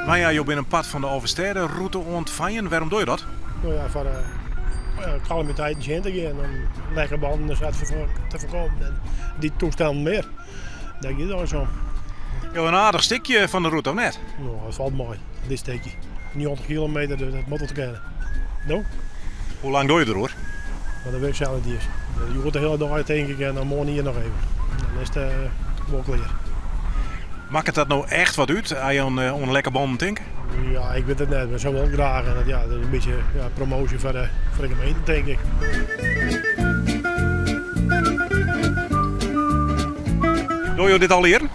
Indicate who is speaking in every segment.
Speaker 1: Mar ja, jo binne in part fan de Alvestêderûte oan it feien. Wêrom dogge jo dat?
Speaker 2: No ja, foar kalamiteiten tsjin te gean, om lekke bannen en sa te foarkommen en dy toestannen mear. Dêr giet it eins om.
Speaker 1: Jo in aardich stikje fan de rûte, of net?
Speaker 2: No, dat falt mei, dit stikje. 90 kilometer, dus dat moat wol te kinne. No?
Speaker 1: Hoe lang dogge je deroer?
Speaker 2: No, dat wit ik sels net iens. Hjoed de hiele dei tink ik en dan moarnier noch even. Dan is it wol klear.
Speaker 1: Makket dat no echt wat út, as je oan lekke bannen tinke?
Speaker 2: Ja, ik wit it net. We sille wol graach en ja, dat is in bytsje ja, promoasje foar de, foar de gemeente, tink ik.
Speaker 1: Dogge jo dit al jierren?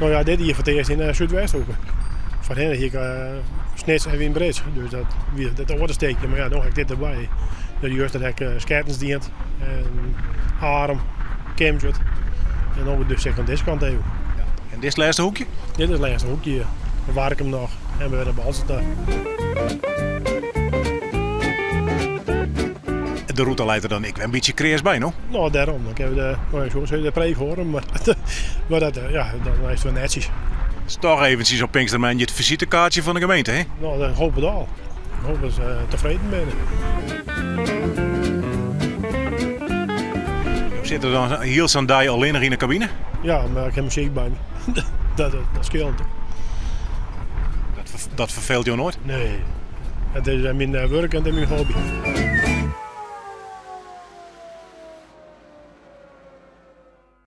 Speaker 2: No ja, dit jier foar it earst yn de Súdwesthoeke. Foarhinne hie ik Snits en Wynbrits, dus dat wie it oare stikje. Mar ja, no ha ik dit derby. Dus juster ha ik Skettens dien en Arum, Kimswert en no dus ek oan dizze kant even.
Speaker 1: En dit is it lêste hoekje?
Speaker 2: Dit is it lêste hoekje, ja. Warkum noch en wer nei Boalsert ta.
Speaker 1: De rûte leit der dan ek wer in bytsje kreas by, no?
Speaker 2: No, dêrom. Dan kinne we de, no, ik soe sizze de preek hâlde, mar, mar dat, ja, dan is it wer netsjes.
Speaker 1: It is toch eventsjes op Pinkstermoandei it fisitekaartsje fan de gemeente, hè?
Speaker 2: No, dat hoopje we al. Ik hoop dat se tefreden binne.
Speaker 1: Jo sitte dan hiel sa'n dei allinnich yn de kabine?
Speaker 2: Ja, mar ik ha muzyk by my. Dat, dat skeelt.
Speaker 1: Dat, dat ferfeelt jo noait?
Speaker 2: Nee. It is myn wurk en it is myn hobby.